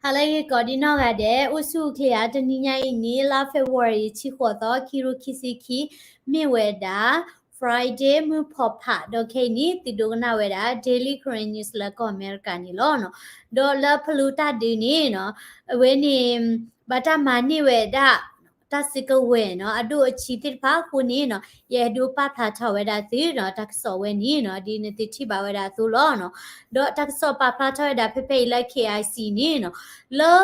ဟါလၢအဂ့ၤကိးဒံနီၢ်ဂၤဒဲး, အိၣ်ဆူၣ်အိၣ်ချ့ဧါ. တနံၤညါအံၤန့ၣ် လါ February တဆံဃိးသီ ခံကထိခံဆံခံ မ့ၢ်ဝဲဒၣ် Friday မုၢ်ဖီၣ်ဖး ဒီးခဲအံၤန့ၣ် သုဒိကနၣ်ဝဲဒၣ် Daily Karen News လၢကီၢ်အမဲရကၤန့ၣ်လီၤ. ဒီးလၢဖလူတၢ်ဒုးန့ၣ်နီၤ, အဝဲန့ၣ် ဘၣ်တၢ်မၤန့ၢ်ဝဲဒၣ် တၢ်စုကဝဲၤနီၤ အဒိၣ်အဆံးသ့ၣ်တဖၣ်အဃိန့ၣ်နီၤ, ယအဲၣ်ဒိးပာ်ဖျါထီၣ်ဝဲဒၣ်သုနီၤ တၢ်ကစီၣ်ဝဲန့ၣ်နီၤ, ဒ်နသုထံၣ်ဘၣ်ဝဲဒၣ်အသိးလီၤနီၤ. ဒီးတၢ်ကစီၣ်ပာ်ဖျါထီၣ်ဝဲဒၣ်ဖဲဖဲအံၤလၢ K I C န့ၣ်နီၤ, လၢ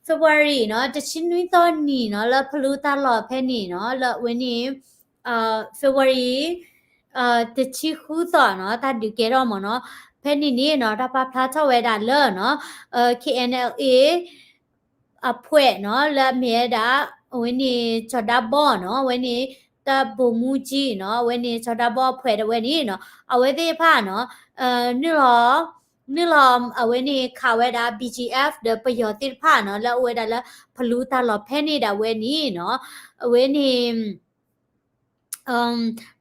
February နီၤ တဆံနွံသီနံၤနီၤ လၢဖလူတၢ်လီၢ်ဖဲန့ၣ်နီၤ လၢအဝဲန့ၣ် February တဆံဃုသီနီၤ တၢ်ဒုးကဲထီၣ်မ့ၢ်နီၤ, ဖဲန့ၣ်န့ၣ်နီၤ တၢ်ပာ်ဖျါထီၣ်ဝဲဒၣ်လၢနီၤ K N L A အဖွဲ့နီၤ လၢအမ့ၢ်ဝဲဒၣ် အဝဲန့ၣ် စီၤဒါဘီနီၤ အဝဲန့ၣ် တပ်ဗိုလ်မှူးကြီးနီၤ အဝဲန့ၣ် စီၤဒါဘီအဖွဲ့တဝဲန့ၣ်နီၤ အဝဲသ့ၣ်တဖၣ်နီၤ နုာ်လီၤ နုာ်လီၤအဝဲန့ၣ်ခးဝဲဒၣ် B G F ဒီးပယီၤသ့ၣ်တဖၣ်နီၤ လၢအအိၣ်ဝဲဒၣ်လၢဖလူတၢ်လီၢ်ဖဲန့ၣ်ဒၣ်ဝဲန့ၣ်နီၤ အဝဲန့ၣ်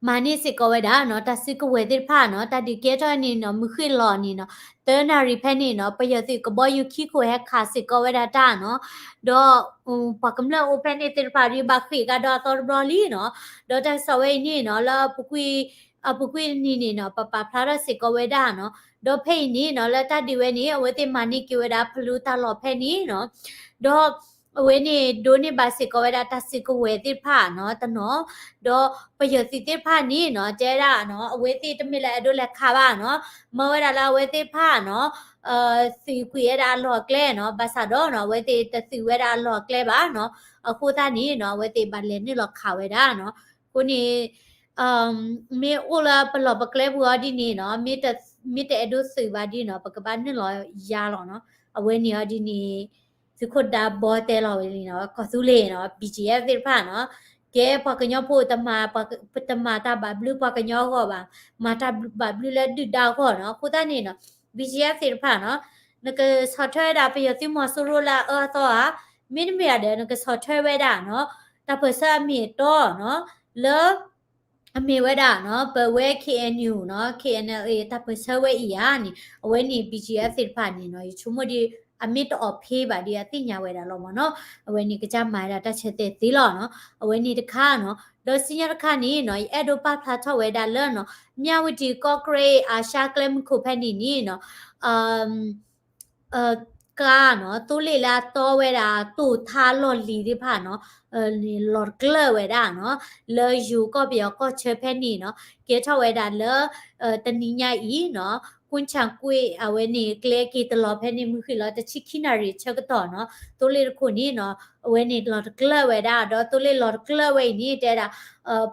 မၤန့ၢ်စ့ၢ်ကီးဝဲဒၣ်နီၤ တၢ်စုကဝဲၤသ့ၣ်တဖၣ်နီၤ တၢ်ဒုးကဲထီၣ်န့ၣ်နီၤ မုၢ်ဃ့ၢ်လီၤန့ၣ်နီၤ သၢနၣ်ရံၣ်ဖဲန့ၣ်နီၤ ပယီၤသုးကဘီယူၤခံခိၣ်ဟဲခးစ့ၢ်ကီးဝဲဒၣ်တၢ်နီၤ ဒီး ပှၤကမျၢၢ်အိၣ်ဖဲန့ၣ်သ့ၣ်တဖၣ်ဒ်ဘၣ်ဃ့ၢ်ကဒီးအသီတဘျီလံနီၤ ဒီးတၢ်ကစီၣ်ဝဲအံၤန့ၣ်နီၤ လၢအပူၤကွံာ် အပူၤကွံာ်နံၤန့ၣ်နီၤ ပပာ်ဖျါထီၣ်စ့ၢ်ကီးဝဲဒၣ်နီၤ ဒီးဖဲအံၤန့ၣ်နီၤ လၢတၢ်ဒုးဝဲန့ၣ် အဝဲသ့ၣ်မၤန့ၢ်က့ၤဝဲဒၣ်ဖလူတၢ်လီၢ်ဖဲန့ၣ်နီၤ ဒီး အဝဲန့ၣ်ဒိးန့ၢ်ဘၣ်စ့ၢ်ကီးဝဲဒၣ်တၢ်စုကဝဲၤသ့ၣ်တဖၣ်နီၤ တနီၤ ဒီးပယီၤသုးသ့ၣ်တဖၣ်န့ၣ်နီၤ တဲဒၣ်နီၤ အဝဲသ့ၣ်တမ့ၢ်လၢအဲၣ်ဒိးလဲၤခးဘၣ်နီၤ မၢဝဲဒၣ်လၢအဝဲသ့ၣ်တဖၣ်နီၤ သုးကွံာ်ဝဲဒၣ်အလီၢ်အကျဲနီၤ ဘၣ်ဆၣ်ဒီးနီၤ အဝဲသ့ၣ်တသုးဝဲဒၣ်အလီၢ်အကျဲဘၣ်နီၤ အဃိသတးန့ၣ်နီၤ အဝဲသ့ၣ်ဘၣ်လဲၤနုာ်လီၤခးဝဲဒၣ်နီၤ အဃိန့ၣ် မ့ၢ်အိၣ်လၢပလီၢ်ပကျဲပူၤအီၤဒ်န့ၣ်နီၤ မ့ၢ်တအဲၣ်ဒိးသုးဘၣ်ဒ်နီၤ ပကဘၣ်နုာ်လီၤယါလီၤနီၤ အဝဲန့ၣ်အီၤဒ်န့ၣ် သုးခိၣ်ဒါဘီတဲလီၤဝဲလံနီၤ ကီၢ်သူလ့ၤနီၤ B G F သ့ၣ်တဖၣ်နီၤ ကဲပှၤကညီဖိ တမၤတၢ်ဘၣ်ဘျုးပှၤကညီအဂီၢ်ဘၣ် မၤတၢ်ဘၣ်ဘျုးလၢဒုၣ်ဒါအဂီၢ်နီၤ အဃိသတးန့ၣ်နီၤ B G F သ့ၣ်တဖၣ်နီၤ နကဆီၣ်ထွဲဝဲဒၣ်ပယီၤသုးမီၤစိရိၤလၢအအၢအသီဧါ မ့တမ့ၢ်ဧါဒီး နကဆီၣ်ထွဲဝဲဒၣ်နီၤ တၢ်ပၢၢ်ဆၢအမ့ၢ်အတီနီၤ လၢ အမ့ၢ်ဝဲဒၣ်နီၤ ပဝဲ K N U နီၤ K N L A တၢ်ပၢၢ်ဆၢဝဲအံၤဧါန့ၣ် အဝဲန့ၣ် B G F သ့ၣ်တဖၣ်န့ၣ်နီၤ ယဆိကမိၣ်ဒီး အမ့ၢ်တအီၣ်ဖ့ဘၣ်ဒီးအသ့ၣ်ညါဝဲဒၣ်လီၤမ့ၢ်နီၤ အဝဲန့ၣ်ကစၢ်မၤဝဲဒၣ်တၢ်ဆၢတဲာ်သ့လီၤနီၤ အဝဲန့ၣ်တခါနီၤ ဒီးဆူညါတခါန့ၣ်နီၤ ယအဲၣ်ဒိးပာ်ဖျါထီၣ်ဝဲဒၣ်လၢနီၤ မြဝတီ ကော့ကရိတ် အာရှကျဲမုၢ်ခိၣ်ဖဲန့ၣ်န့ၣ်နီၤ ကါနီၤ သိလ့ၣ်လၢအတီဝဲဒၣ် တိၢ်ထါလီၢ်လံၤသ့ၣ်တဖၣ်နီၤ လီၤတကျၢၢ်ဝဲဒၣ်နီၤ လၢယိၤကီၢ်ပယီၤကီၢ်ဆၢဖဲန့ၣ်နီၤ ကဲထီၣ်ဝဲဒၣ်လၢ တနံၤညါအံၤနီၤ ကွၢ်ဆၣ်ကွ့ၣ် အဝဲန့ၣ် ကျဲက့ၤတလီၤဖဲန့ၣ် မုၢ်ဃ့ၢ်လီၤတဆံခံနၣ်ရံၣ်ဆၢကတီၢ်နီၤ သိလ့ၣ်တခိၣ်န့ၣ်နီၤ အဝဲန့ၣ်လီၤတကျၢၢ်ဝဲဒၣ် ဒီးသိလ့ၣ်လီၤတကျၢၢ်ဝဲအံၤန့ၣ် တဲဒၣ်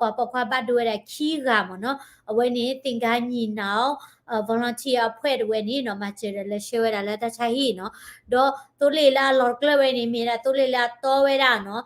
ပှၤပိာ်ခွါဘၣ်ဒိဝဲဒၣ်ခံဂၤမ့ၢ်နီၤ အဝဲန့ၣ် သင်္ဃန်းညီနောင် volunteer အဖွဲ့တဝဲန့ၣ်နီၤ မၤစၢၤဒီးလဲၤဆှၢဝဲဒၣ်လၢတၢ်ဆါဟံၣ်နီၤ ဒီးသိလ့ၣ်လၢအလီၤတကျၢၢ်ဝဲန့ၣ် မ့ၢ်ဒၣ်သိလ့ၣ်လၢအတီဝဲဒၣ်နီၤ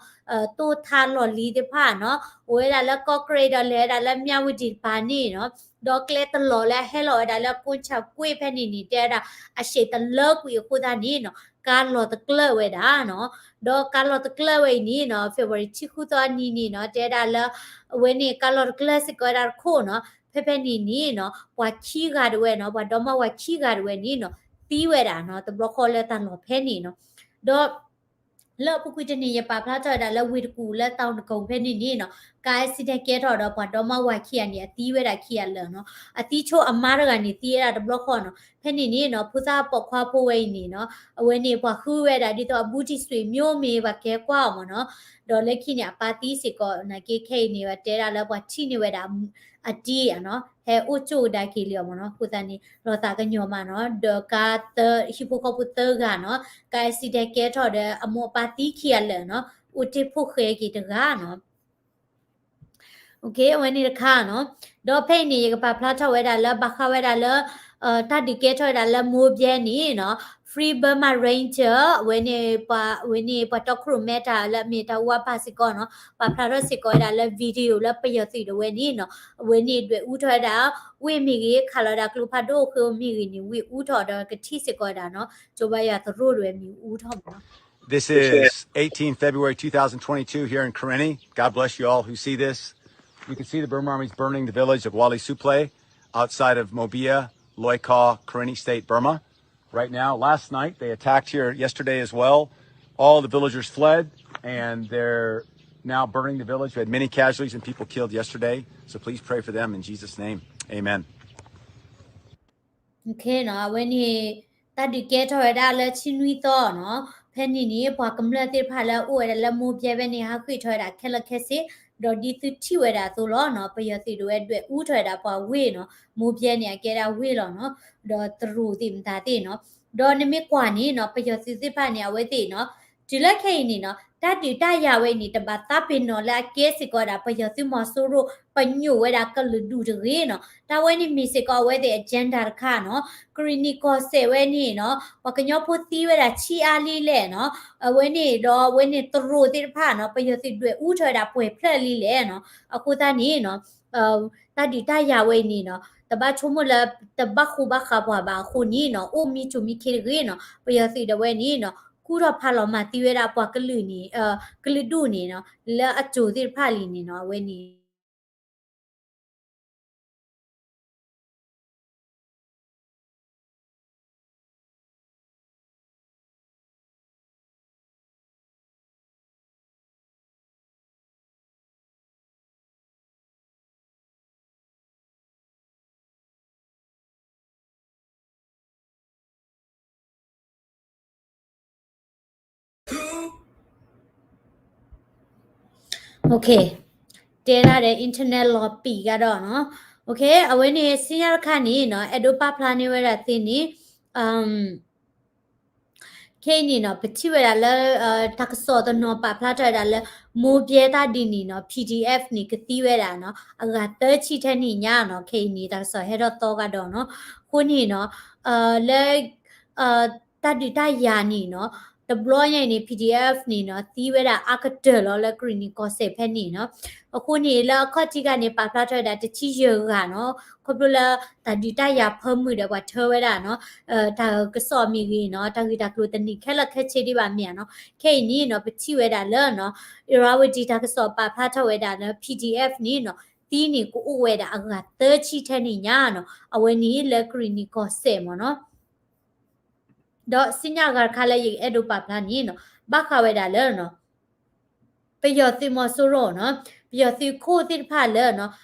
တိၢ်ထါလီၢ်လံၤသ့ၣ်တဖၣ်နီၤ အိၣ်ဝဲဒၣ်လၢကီၢ်ကရ့ၣ်ဒီးလဲၤဝဲဒၣ်လၢ မြဝတီ တပၤန့ၣ်နီၤ ဒီးကျဲတလီၤလၢအဟဲလီၤဝဲဒၣ်လၢကွၢ်ဆၣ်ကွ့ၣ်ဖဲန့ၣ်န့ၣ် တဲဝဲဒၣ် အဆံးတလၢကွံာ်အဃိသတးန့ၣ်နီၤ ကါလီၤတကျၢၢ်ဝဲဒၣ်နီၤ ဒီးကါလီၤတကျၢၢ်ဝဲအံၤန့ၣ်နီၤ February တဆံဃုသီအနံၤန့ၣ်နီၤ တဲဝဲဒၣ်လၢ အဝဲန့ၣ် ကါလီၤတကျၢၢ်စ့ၢ်ကီးဝဲဒၣ်တခိၣ်နီၤ ဖဲဖဲန့ၣ်န့ၣ်နီၤ ပှၤခံဂၤတဝဲနီၤ ပှၤဒီမါဝၤခံဂၤတဝဲန့ၣ်နီၤ သံဝဲဒၣ်နီၤ တဘျီဃီလၢတၢ်လီၢ်ဖဲန့ၣ်နီၤ ဒီး လၢအပူၤကွံာ်တနံၤ ယပာ်ဖျါထီၣ်ဝဲဒၣ်လၢဝ့ၢ်တကူၣ်လၢ တောင်ဒဂုံဖဲန့ၣ်န့ၣ်နီၤ ကါ accident ကဲထီၣ်ဒီးပှၤဒီမါဝၤခံဂၤန့ၣ် အသံဝဲဒၣ်ခံဂၤလၢာ်နီၤ အသံဆိအမါတဂၤန့ၣ် သံဝဲဒၣ်တဘျီဃီနီၤ ဖဲန့ၣ်န့ၣ်နီၤ ဖိသၣ်ပိာ်ခွါဖိဝဲအံၤန့ၣ်နီၤ အဝဲန့ၣ်ပှၤဃုဝဲဒၣ်ဒ်သိးအဘူးတံၢ်ဆွေမျိုးမ့ၢ်ပှၤကဲကွၢ်အီၤမ့ၢ်နီၤ ဒီးလၢခံန့ၣ် အပၢ်သံစ့ၢ်ကီး နာ်က့ခဲအံၤန့ၣ် ပတဲဒၣ်လၢပှၤထံၣ်န့ၢ်ဝဲဒၣ် အတံၢ်နီၤ ဟဲအိၣ်ကၠိကဒါက့ၤလံအီၤမ့ၢ်နီၤ အဃိသတးန့ၣ် လီၤသးကညီၤမးနီၤ ဒီးကါသၢ ဟံၣ်ဖိဃီဖိသၢဂၤနီၤ ကါ accident ကဲထီၣ်ဒီး အမိၢ်အပၢ်သံခံဂၤလၢာ်နီၤ အိၣ်တ့ၢ်ဖှိၣ်ဃဲက့ၤတဂၤနီၤ အဝဲန့ၣ်တခါနီၤ ဒီးဖဲအံၤန့ၣ် ယကပာ်ဖျါထီၣ်ဝဲဒၣ်လၢ ဘၣ်ဃးဝဲဒၣ်လၢ တၢ်ဒုးကဲထီၣ်ဝဲဒၣ်လၢ မိၢ်ဘဲန့ၣ်နီၤ Free Burma Ranger အဝဲန့ၣ် ပှၤ အဝဲန့ၣ် ပှၤတီခိၣ်ရိၣ်မဲတၢ်လၢအမ့ၢ်တၢ်ဝါပၢ်စ့ၢ်ကီးနီၤ ပာ်ဖျါထီၣ်စ့ၢ်ကီးဝဲဒၣ်လၢ video လၢပယီၤသုးဒၣ်ဝဲန့ၣ်နီၤ အဝဲန့ၣ်ဒွဲၣ်အူထီၣ်ဝဲဒၣ် ဝ့ၢ်မ့ၢ်ဂ့ၤ ခးလီၤဝဲဒၣ်ကျိဖးဒိၣ်ဃ့မ့ၢ်ဂ့ၤန့ၣ် ဝ့ၢ်အူထီၣ်ဒီးကထံၣ်စ့ၢ်ကီးဝဲဒၣ်နီၤ ကၠိဘါယွၤသရိၣ်ဒၣ်ဝဲမ့ၢ်အူထီၣ်မးနီၤ This is eighteen February two thousand twenty-two here in Karenni. God bless you all who see this. You can see the Burma Army's burning the village of Wali Suplei outside of Mobia, Loikaw, Karenni State, Burma. right now. Last night, they attacked here yesterday as well. All the villagers fled, and they're now burning the village. We had many casualties and people killed yesterday. So please pray for them in Jesus' name. Amen. နီၤ အဝဲန့ၣ် တၢ်ဒုးကဲထီၣ်ဝဲဒၣ်လၢဆံနွံသီနီၤ, ဖဲန့ၣ်န့ၣ် ပှၤကမျၢၢ်သ့ၣ်တဖၣ်လၢအအိၣ်ဝဲဒၣ်လၢမိၢ်ဘဲဘဲန့ၣ် ဟးဃ့ၢ်ထီၣ်ဝဲဒၣ်ခဲလၢာ်ခဲဆ့, ဒီးဒ်သုထံၣ်ဝဲဒၣ်အသိးလီၤနီၤ, ပယီၤသုးဒဝဲဒွဲၣ်အူထီၣ်ဝဲဒၣ်ပှၤဝ့ၢ်နီၤ, မိၢ်ဘဲန့ၣ် အကဲဒၣ်ဝ့ၢ်လီၤနီၤ, ဒီးတရူးသ့ၣ်မတၤသ့ၣ်နီၤ, ဒီးနမ့ၢ်ကွၢ်န့ၣ်နီၤ ပယီၤသုးသ့ၣ်တဖၣ်န့ၣ် အဝဲသ့ၣ်နီၤ တုၤလၢခဲအံၤန့ၣ်နီၤ တၢ်ဒုးတၢ်ယၤဝဲအံၤန့ၣ် တဘၣ်သးပ့ၤနီၣ်လၢအကဲစ့ၢ်ကီးဒၣ် ပယီၤသုးမီၤစိရိၤ ပညိၣ်ဝဲဒၣ်ကလုာ်ဒူၣ်တဂ့ၤနီၤ, တၢ်ဝဲန့ၣ်မ့ၢ်စ့ၢ်ကီးအဝဲသ့ၣ် agenda တခါနီၤ, ကရံၣ်နံၣ်ကီၢ်စဲၣ်ဝဲန့ၣ်နီၤ ပှၤကညီဖိသံဝဲဒၣ်ဆံးအါလံလဲၣ်နီၤ, အဝဲန့ၣ်ဒီးအဝဲန့ၣ်တရူးသ့ၣ်တဖၣ်နီၤ ပယီၤသုးဒွဲၣ်အူထီၣ်ဝဲဒၣ်ပှဲၤဖျၢၣ်လံလဲၣ်နီၤ, အဃိသတးန့ၣ်နီၤ တၢ်ဒုးတၢ်ယၤဝဲအံၤန့ၣ်နီၤ တဘၣ်ဆိကမိၣ်လၢ တဘၣ်ဃူဘၣ်ဃးပှၤဘၣ်အဃိန့ၣ်နီၤ အိၣ်မံဆိးမံခ့တဂ့ၤနီၤ, ပယီၤသုးဒၣ်ဝဲန့ၣ်နီၤ ကူၣ်ထီၣ်ဖးလီၤမၤသံဝဲဒၣ်ပှၤကလုာ်န့ၣ် ကလုာ်ဒူၣ်န့ၣ်နီၤ လၢအစိၤသ့ၣ်တဖၣ်လံန့ၣ်နီၤ အဝဲန့ၣ် Okay, တဲဒၣ်ဒီး internet လီၤပံာ်ကဒီးနီၤ, Okay, အဝဲန့ၣ် ဆူညါတခါန့ၣ်နီၤ အဲၣ်ဒိးပာ်ဖျါန့ၢ်ဝဲဒၣ်သ့န့ၣ် ခဲအံၤန့ၣ်နီၤ ပထံၣ်ဝဲဒၣ်လၢ တၢ်ကစီၣ်တနီၤပာ်ဖျါထီၣ်ဝဲဒၣ်လၢ မိၢ်ဘဲတၢ်ဒုးန့ၣ်နီၤ PDF န့ၣ် ကသံဝဲဒၣ်နီၤ အဂၤသၢဆံထဲန့ၣ်ညါနီၤ, ခဲအံၤန့ၣ် တၢ်ကစီၣ်ဟဲထီၣ်သီကဒီးနီၤ, အဃိန့ၣ်နီၤ လၢ တၢ်ဒုးတၢ်ယၤန့ၣ်နီၤ တဘျီညါအံၤန့ၣ် PDF န့ၣ်နီၤ သံဝဲဒၣ်အါကတၢၢ်လီၤလၢကရံၣ်နံၣ်ကီၢ်စဲၣ်ဖဲန့ၣ်နီၤ, အဃိန့ၣ် လၢအခီၣ်ထံးခါန့ၣ် ပာ်ဖျါထီၣ်ဝဲဒၣ်တဆံယဲၢ်ဂၤနီၤ, ခီဖျိလၢ တၢ်ဒုးတၢ်ယၤဖၢမုၢ်ဒီးပှၤထၢဝဲဒၣ်နီၤ, တၢ်ကစီၣ်မ့ၢ်ဂ့ၤနီၤ တၢ်ဂ့ၢ်တၢ်ကျိၤတန့ၢ်ခဲလၢာ်ခဲဆ့ဒံးဘၣ်မ့ၢ်ဧါနီၤ, ခဲအံၤန့ၣ်နီၤ ပထံၣ်ဝဲဒၣ်လၢနီၤ အ့ရဝတံ တၢ်ကစီၣ်ပာ်ဖျါထီၣ်ဝဲဒၣ်လၢ PDF န့ၣ်နီၤ သံန့ၣ်ကအိၣ်ဝဲဒၣ်အဂၤသၢဆံထဲန့ၣ်ညါနီၤ, အဝဲန့ၣ်လၢကရံၣ်နံၣ်ကီၢ်စဲၣ်မ့ၢ်နီၤ ဒီးဆူညါအဂၤတခါလၢယအဲၣ်ဒိးပာ်ဖျါန့ၣ်နီၤ ဘၣ်ဃးဝဲဒၣ်လၢ ပယီၤသုးမီၤစိရိၤနီၤ ပယီၤသုးခိၣ်သ့ၣ်တဖၣ်လၢ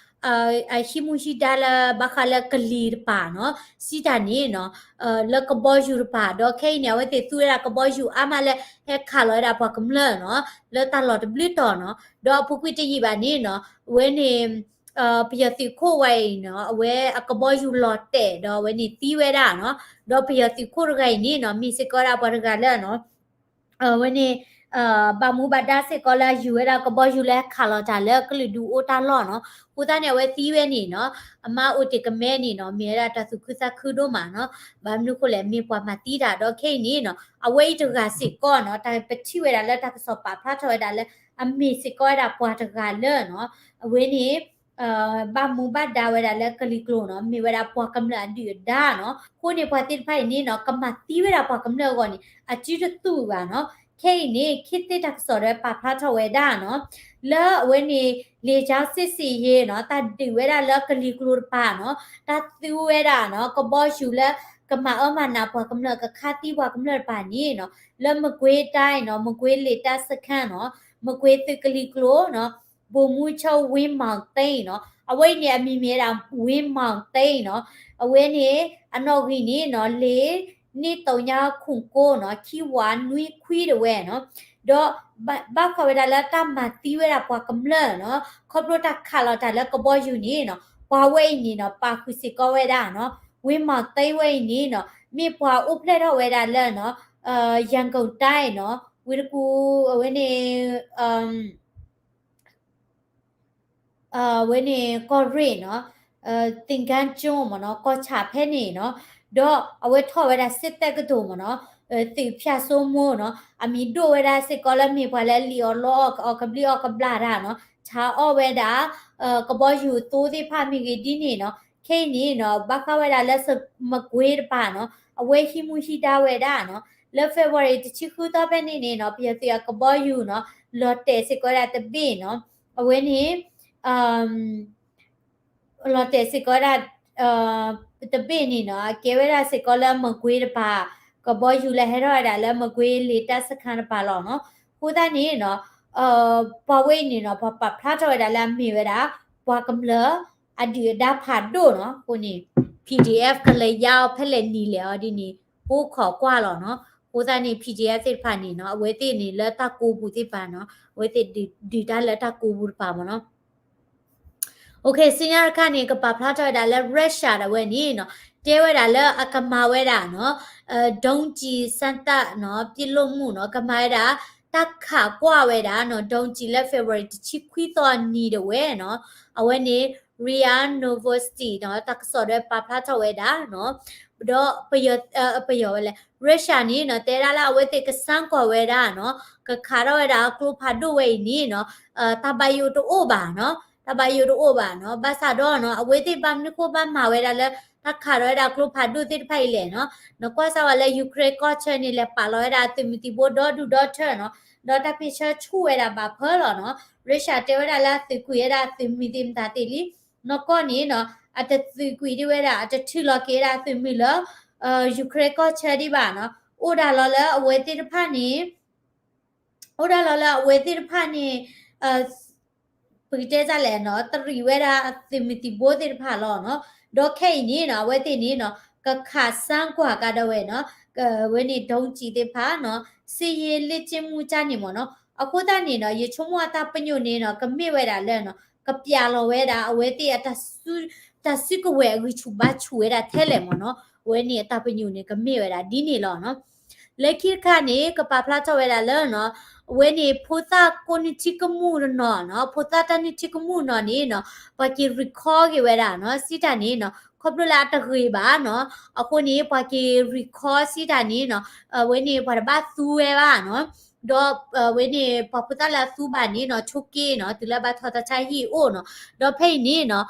အဟံးမူဟံးဒါလၢဘၣ်ဃးလၢကလံၤတပၤနီၤ စံးတၢ်န့ၣ်နီၤ လၢကဘီယူၤတပၤ ဒီးခဲအံၤန့ၣ် အဝဲသ့ၣ်သူဝဲဒၣ်ကဘီယူၤအါမးလၢ ဟဲခးလီၤဝဲဒၣ်ပှၤကမျၢၢ်နီၤ လၢတၢ်လီၢ်တဘျုးတီၤနီၤ ဒီးအပူၤကွံာ်တယံာ်ဘၣ်န့ၣ်နီၤ အဝဲန့ၣ် ပယီၤသုးခိၣ်ဝဲအံၤနီၤ အဝဲအကဘီယူၤလီၤတဲာ် ဒီးအဝဲန့ၣ်သံဝဲဒၣ်နီၤ ဒီးပယီၤသုးခိၣ်တဂၤအံၤန့ၣ်နီၤ မ့ၢ်စ့ၢ်ကီးဝဲဒၣ်ပှၤတဂၤလၢနီၤ အဝဲန့ၣ် ဘၣ်မူဘၣ်ဒါစ့ၢ်ကီးလၢအယူၤဝဲဒၣ်ကဘီယူၤလၢခးလီၤတၢ်လၢကလုာ်ဒူၣ်အိၣ်တၢ်လီၢ်နီၤ အဃိသတးန့ၣ် အဝဲသံဝဲန့ၣ်နီၤ အမါအိၣ်တ့ၢ်ကမဲန့ၣ်နီၤ မ့ၢ်ဝဲဒၣ်တၢ်သူၣ်ခုသးခုဒိၣ်မးနီၤ ဘၣ်မနုၤဃိလဲၣ် မ့ၢ်ပှၤမၤသံတၢ်ဒီးခဲအံၤန့ၣ်နီၤ အဝဲအံၤတဂၤစ့ၢ်ကီးနီၤ တၢ်ပထံၣ်ဝဲဒၣ်လၢတၢ်ကစီၣ်ပာ်ဖျါထီၣ်ဝဲဒၣ်လၢ အမ့ၢ်စ့ၢ်ကီးဝဲဒၣ်ပှၤတဂၤလၢနီၤ အဝဲန့ၣ် ဘၣ်မူဘၣ်ဒါဝဲဒၣ်လၢကလံၤကျိာ်နီၤ မ့ၢ်ဝဲဒၣ်ပှၤကမျၢၢ်အဒုၣ်အဒါနီၤ အဃိန့ၣ်ပှၤသ့ၣ်တဖၣ်အံၤန့ၣ်နီၤ ကမၤသံဝဲဒၣ်ပှၤကမျၢၢ်အဂီၢ်န့ၣ် အစုတသူၣ်ဘၣ်နီၤ ခဲအံၤန့ၣ် ခေတ်သစ် တၢ်ကစီၣ်ဒီးပာ်ဖျါထီၣ်ဝဲဒၣ်နီၤ လၢအဝဲန့ၣ် လေကြောင်းစစ်ဆင်ရေးနီၤ တၢ်ဒုးဝဲဒၣ်လၢကလံၤကျိာ်တပၤနီၤ တၢ်သူဝဲဒၣ်နီၤ ကဘီယူၤလၢ ကမၤအၢမၤနးပှၤကမျၢၢ် ကခးသံပှၤကမျၢၢ်တပၤန့ၣ်နီၤ လၢမကွေးတိုင်းနီၤ မကွေးလေတပ်စခန်းနီၤ မကွေးသုးကလံၤကျိာ်နီၤ ဗိုလ်မှူးချုပ် ဝင်းမောင်သိန်းနီၤ အဝဲအံၤန့ၣ် အမံၤမ့ၢ်ဝဲဒၣ် ဝင်းမောင်သိန်းနီၤ အဝဲန့ၣ် အနီၣ်ဂံၢ်န့ၣ်နီၤ လ့ၣ်နံၣ်တိၣ်ညါခိၣ်ကိနီၤ ခံဝးနွံခွံတဝဲနီၤ ဒီး ဘၣ်ဃးဝဲဒၣ်လၢတၢ်မၤသံဝဲဒၣ်ပှၤကမျၢၢ်နီၤ ခီဖျိတၢ်ခးလီၤတၢ်လၢကဘီယူၤန့ၣ်နီၤ ပှၤဝဲအံၤန့ၣ်နီၤ ပာ်ဃုာ်စ့ၢ်ကီးဝဲဒၣ်နီၤ ဝင်းမောင်သိန်းဝဲအံၤန့ၣ်နီၤ မ့ၢ်ပှၤအိၣ်ဖျဲၣ်ထီၣ်ဝဲဒၣ်လၢနီၤ ရန်ကုန်တိုင်းနီၤ ဝ့ၢ်တကူၣ် အဝဲန့ၣ် အဝဲန့ၣ် ကီၢ်ရ့ၣ်နီၤ သင်္ဃန်းကျွန်းမ့ၢ်နီၤ ကီၢ်ဆၣ်ဖဲန့ၣ်နီၤ ဒီးအဝဲထီၣ်ဝဲဒၣ် စစ်တက္ကသိုလ်မ့ၢ်နီၤ သုးဖၠၣ်စိမိၢ်နီၤ အမံၤဒိၣ်ဝဲဒၣ်စ့ၢ်ကီးလၢမ့ၢ်ပှၤလၢလံၣ်အီၣ်လီအီၣ် အီၣ်ကဘျံးအီၣ်ကဘျၣ်တၢ်နီၤ ဆါအီၣ်ဝဲဒၣ် ကဘီယူၤသိသ့ၣ်တဖၣ်မ့ၢ်ဂ့ၤဒ်န့ၣ်နီၤ ခဲအံၤန့ၣ်နီၤ ဘၣ်ဃးဝဲဒၣ်လၢ မကွေးတပၤနီၤ အဝဲဟံးမူဟံးဒါဝဲဒၣ်နီၤ လၢ February တဆံဃုသီဖဲန့ၣ်န့ၣ်နီၤ ပယီၤသုးအကဘီယူၤနီၤ လီၤတဲာ်စ့ၢ်ကီးဝဲဒၣ်တဘ့ၣ်နီၤ အဝဲန့ၣ် လီၤတဲာ်စ့ၢ်ကီးဝဲဒၣ် တဘ့ၣ်န့ၣ်နီၤ အကဲဝဲဒၣ်စ့ၢ်ကီးလၢမကွ့တပၤ ကဘီယူၤလၢဟဲထီၣ်ဝဲဒၣ်လၢမကွ့လေတပ်စခန်းတပၤလီၤနီၤ. အဃိသတးန့ၣ်နီၤ ပှၤဝဲအံၤန့ၣ်နီၤ ပှၤပာ်ဖျါထီၣ်ဝဲဒၣ်လၢအမ့ၢ်ဝဲဒၣ် ပှၤကမျၢၢ်အဒုၣ်အဒါဖးဒိၣ်နီၤ. အဃိန့ၣ် P D F ကလဲၤယါအီၤဖဲလဲၣ်နံၤလဲၣ်အီၤဒ်န့ၣ် ပိၢ်ခိးကွၢ်လီၤနီၤ. အဃိသတးန့ၣ် P D F သ့ၣ်တဖၣ်န့ၣ်နီၤ အဝဲသ့ၣ်န့ၣ်လၢတၢ်ကိးပူၤသ့ၣ်တဖၣ်နီၤ အဝဲသ့ၣ်ဒုးတၢ်လၢတၢ်ကိးပူၤတပၤမ့ၢ်နီၤ. ဆူညါတခါန့ၣ် ကပာ်ဖျါထီၣ်ဝဲဒၣ်လၢ Russia ဒၣ်ဝဲန့ၣ်နီၤ တဲဝဲဒၣ်လၢအကမၤဝဲဒၣ်နီၤ ဒုံးကျည်စမ်းသပ်နီၤ ပစ်လွှတ်မှုနီၤ ကမၤဝဲဒၣ် တၢ်ခးကွၢ်ဝဲဒၣ်နီၤ ဒုံးကျည်လၢ February တဆံခွံသီအနံၤဒၣ်ဝဲနီၤ အဝဲန့ၣ် ria Novosti နီၤ တၢ်ကစီၣ်ဒၣ်ဝဲပာ်ဖျါထီၣ်ဝဲဒၣ်နီၤ ဒီးပယီၤ ပယီၤဝဲလဲၣ် Russia န့ၣ်နီၤ တဲဒၣ်လၢအဝဲသ့ၣ်ကစမ်းကွၢ်ဝဲဒၣ်နီၤ ကခးထီၣ်ဝဲဒၣ်အကျိဖးဒိၣ်ဝဲအံၤန့ၣ်နီၤ တၢ်ဘၣ်ယိၣ်တအိၣ်ဘၣ်နီၤ တၢ်ဘၣ်ယိၣ်တအိၣ်ဘၣ်နီၤ ဘၣ်ဆၣ်ဒီးနီၤ အဝဲသ့ၣ်ဘၣ်မနုၤဃိဘၣ်မၤဝဲဒၣ်လၢ တၢ်ခးထီၣ်ဝဲဒၣ်ကျိဖးဒိၣ်သ့ၣ်တဖၣ်အံၤလဲၣ်နီၤ နကွၢ်စၢ်ဝဲလၢ Ukraine ကီၢ်ဆၢန့ၣ် လဲၤပာ်လီၤဝဲဒၣ်သုးမုၢ်သံၣ်ဘိဒီဒူၣ်ဒီထၢနီၤ ဒီးတၢ်ဖ့ၣ်ဆၢဆူၣ်ဝဲဒၣ်ဘၣ်ဖၢလီၤနီၤ Russia တဲဝဲဒၣ်လၢအသုးကွံာ်ဝဲဒၣ်သုးမုၢ်သ့ၣ်မတၤသ့ၣ်လံ နီၢ်ကီၢ်န့ၣ်နီၤ အတသုးကွံာ်ဒံးဝဲဒၣ် အတထုးလီၤက့ၤဝဲဒၣ်သုးမုၢ်လၢ Ukraine ကီၢ်ဆၢဒံးဘၣ်နီၤ အိၣ်ဒၣ်လီၤလၢအဝဲသ့ၣ်တဖၣ်န့ၣ် အိၣ်ဒၣ်လီၤလၢအဝဲသ့ၣ်တဖၣ်န့ၣ် ပကတဲဒ်လဲၣ်နီၤ တရံးဝဲဒၣ်သုးမုၢ်သံၣ်ဘိသ့ၣ်တဖၣ်လီၤနီၤ ဒီးခဲအံၤန့ၣ်နီၤ အဝဲသ့ၣ်န့ၣ်နီၤ ကခးစမ်းကွၢ်ကဒီးဝဲနီၤ ဝဲန့ၣ် ဒုံးကျည်သ့ၣ်တဖၣ်နီၤ စစ်ရေးလေ့ကျင့်မှု ကန့ၣ်မ့ၢ်နီၤ အဃိသတးန့ၣ်နီၤ ယဆိကမိၣ်အတၢ်ပညိၣ်န့ၣ်နီၤ ကမ့ၢ်ဝဲဒၣ်လၢနီၤ ကပျးလီၤဝဲဒၣ် အဝဲသ့ၣ်အတၢ်စု တၢ်စုကဝဲၤအဂံၢ်ဆူၣ်ဘါဆူၣ်ဝဲဒၣ်ထဲလဲၣ်မ့ၢ်နီၤ အဝဲန့ၣ်အတၢ်ပညိၣ်န့ၣ် ကမ့ၢ်ဝဲဒၣ်ဒ်န့ၣ်လီၤနီၤ လၢခံတခါန့ၣ် ကပာ်ဖျါထီၣ်ဝဲဒၣ်လၢနီၤ အဝဲန့ၣ် ဖိသၣ်ကိးနံၣ်ထံကမူၣ်တနီၤနီၤ ဖိသၣ်တၢ်နံၣ်ထံကမူၣ်နီၤန့ၣ်နီၤ ပှၤက့ၤ recall က့ၤဝဲဒၣ်နီၤ စံးတၢ်န့ၣ်နီၤ ခီဖျိလၢအတဂ့ၤဘၣ်နီၤ အဃိန့ၣ် ပှၤက့ၤ recall စံးတၢ်န့ၣ်နီၤ အဝဲန့ၣ် ပှၤတဘၣ်သူဝဲဘၣ်နီၤ ဒီးအဝဲန့ၣ် ပှၤဖိသၣ်လၢအသူဘၣ်န့ၣ်နီၤ ဆိက့နီၤ တုၤလၢဘၣ်ထီၣ်တၢ်ဆါဟံၣ်အိၣ်နီၤ ဒီးဖဲအံၤန့ၣ်နီၤ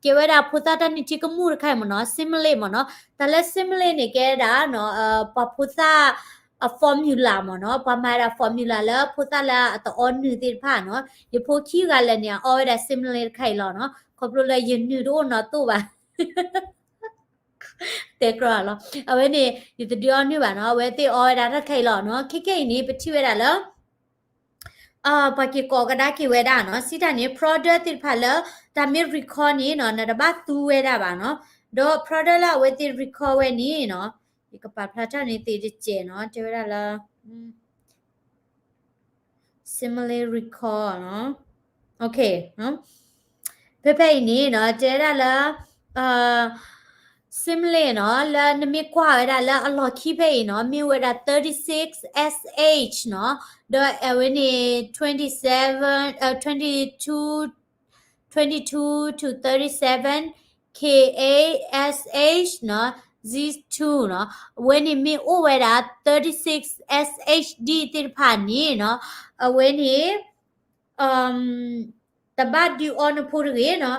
ကဲဝဲဒၣ်ဖိသၣ်တၢ်နံၣ်ထံကမူၣ်တခါအံၤမ့ၢ်နီၤ simile မ့ၢ်နီၤ တၢ်လၢ simile န့ၣ်ကဲဒၣ်နီၤ ပှၤဖိသၣ် အ formula မ့ၢ်နီၤ ပှၤမၤဝဲဒၣ် formula လၢဖိသၣ်လၢအတအီနုၢ်သ့ၣ်တဖၣ်နီၤ ယဖိခံဂၤလၢာ်န့ၣ် အအီဝဲဒၣ် simile တခါအံၤလီၤနီၤ ခီဖျိလၢယနုၢ်တအိၣ်နီၤတိၢ်ဘၣ် တဲကြၢးလီၤ အဝဲန့ၣ် ယတဒုးအီနုၢ်ဘၣ်နီၤ အဝဲသ့ၣ်အီဝဲဒၣ်တၢ်တခါအံၤလီၤနီၤ ခဲခဲအံၤန့ၣ် ပထံၣ်ဝဲဒၣ်လၢ ပှၤက့ၤကိးကဒါက့ၤဝဲဒၣ်နီၤ စံးတၢ်န့ၣ် product သ့ၣ်တဖၣ်လၢ တၢ်မ့ၢ် recall န့ၣ်နီၤ နတဘၣ်သူဝဲဒၣ်ဘၣ်နီၤ ဒီး product လၢအဝဲသ့ၣ် recall ဝဲန့ၣ်နီၤ ယကပာ်ဖျါထီၣ်န့ၣ်သ့ၣ်တစဲးနီၤ တဲဝဲဒၣ်လၢ simile recall နီၤ ဖဲဖဲအံၤန့ၣ်နီၤ တဲဝဲဒၣ်လၢ simile နီၤ လၢနမ့ၢ်ကွၢ်ဝဲဒၣ်လၢအလီၢ်ခံဖဲအံၤနီၤ မ့ၢ်ဝဲဒၣ် thirty-six S H နီၤ ဒီးအဝဲန့ၣ် twenty-seven, uh, twenty-two, twenty-two to thirty-seven K A S H နီၤ Z two နီၤ အဝဲန့ၣ်မ့ၢ်အိၣ်ဝဲဒၣ် thirty-six S H D သ့ၣ်တဖၣ်န့ၣ်နီၤ အဝဲန့ၣ် တဘၣ်ဒုးအီနဖိတဂ့ၤနီၤ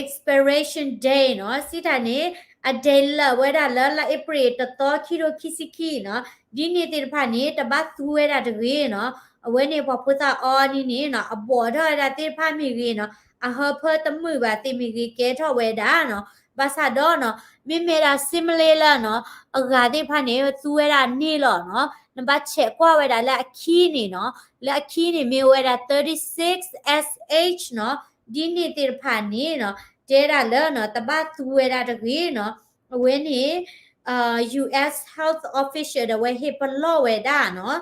expiration date နီၤ စံးတၢ်န့ၣ် အ date လၢာ်ဝဲဒၣ်လၢလါအ့ဖြ့ၣ်တသီခံထိခံဆံခံနီၤ ဒ်န့ၣ်သ့ၣ်တဖၣ်န့ၣ် တဘၣ်သူဝဲဒၣ်တဂ့ၤနီၤ အဝဲန့ၣ်ပှၤဖိသၣ်အီနံၤန့ၣ်နီၤ အဘီၣ်ထီၣ်ဝဲဒၣ်သ့ၣ်တဖၣ်မ့ၢ်ဂ့ၤနီၤ အဟၢဖၢတမုာ်ဘၣ်သ့ၣ်မ့ၢ်ဂ့ၤ ကဲထီၣ်ဝဲဒၣ်နီၤ ဘၣ်ဆၣ်ဒီးနီၤ မ့မ့ၢ်ဒၣ် simile လၢနီၤ အဂၤသ့ၣ်တဖၣ်န့ၣ် သူဝဲဒၣ်န့ၢ်လီၤနီၤ နဘၣ်ဆဲးကွၢ်ဝဲဒၣ်လၢအခံန့ၣ်နီၤ လၢအခံန့ၣ်မ့ၢ်ဝဲဒၣ် thirty-six S H နီၤ ဒ်န့ၣ်သ့ၣ်တဖၣ်န့ၣ်နီၤ တဲဒၣ်လၢနီၤ တဘၣ်သူဝဲဒၣ်တဂ့ၤနီၤ အဝဲန့ၣ် US health official ဒီးအဝဲဟ့ၣ်ပလီၢ်ဝဲဒၣ်နီၤ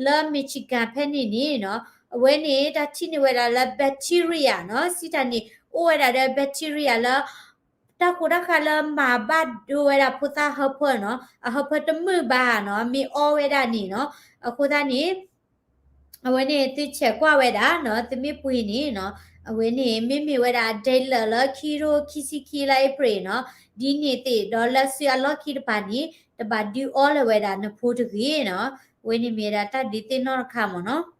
လၢ Michigan ဖဲန့ၣ်န့ၣ်နီၤ အဝဲန့ၣ် တၢ်ထံၣ်န့ၢ်ဝဲဒၣ်လၢ bacteria နီၤ စံးတၢ်န့ၣ် အိၣ်ဝဲဒၣ်ဒီး bacteria လၢ တၢ်ဃိတၢ်ဃးလၢမၤဘၣ်ဒိဝဲဒၣ်ဖိသၣ်ဟၢဖၢနီၤ အဟၢဖၢတမုာ်ဘၣ်နီၤ မ့ၢ်အီဝဲဒၣ်န့ၣ်နီၤ အဃိသတးန့ၣ် အဝဲန့ၣ်သုဆဲးကွၢ်ဝဲဒၣ်နီၤ သုမ့ၢ်ပှ့ၤန့ၣ်နီၤ အဝဲန့ၣ် မ့မ့ၢ်ဝဲဒၣ် date လၢာ်လၢခံထိခံဆံခံလါအ့ဖြ့ၣ်နီၤ ဒ်န့ၣ်သ့ၣ်ဒီးလၢစုအလီၢ်ခံတပၤန့ၣ် တဘၣ်ဒုးအီလၢၤဝဲဒၣ်နဖိတဂ့ၤနီၤ အဝဲန့ၣ်မ့ၢ်ဝဲဒၣ်တၢ်ဒုးသ့ၣ်နီၣ်တခါမ့ၢ်နီၤ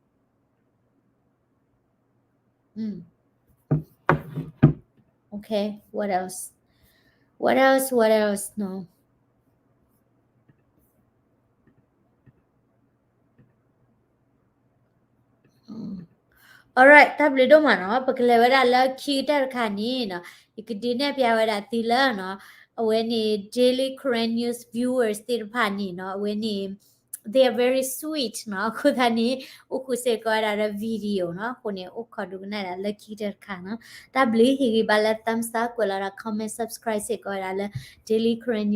Mm. Okay, what else? What else? What else? No. Mm. Alright, တၢ်ဘျုးဒိၣ်မးနီၤ ပကလဲၤဝဲဒၣ်လၢခံကတၢၢ်တခါန့ၣ်နီၤ ယကဒုးနဲၣ်ဖျါဝဲဒၣ်သုလၢနီၤ အဝဲန့ၣ် Daily Karen News viewers သ့ၣ်တဖၣ်န့ၣ်နီၤ အဝဲန့ၣ် they are very sweet နီၤ. အဃိသတးန့ၣ် အိၣ်ဃုာ်စ့ၢ်ကီးဝဲဒၣ်ဒီး video နီၤ. အဃိန့ၣ် အိၣ်ခိးဒိကနၣ်ဒၣ်လၢခံကတၢၢ်တခါနီၤ. တၢ်ဘျုး ဟ့ၣ်ဂံၢ်ဘါလၢ thumbs up ကွဲးလီၤဒီး comment subscribe စ့ၢ်ကီးဝဲဒၣ်လၢ Daily Karen News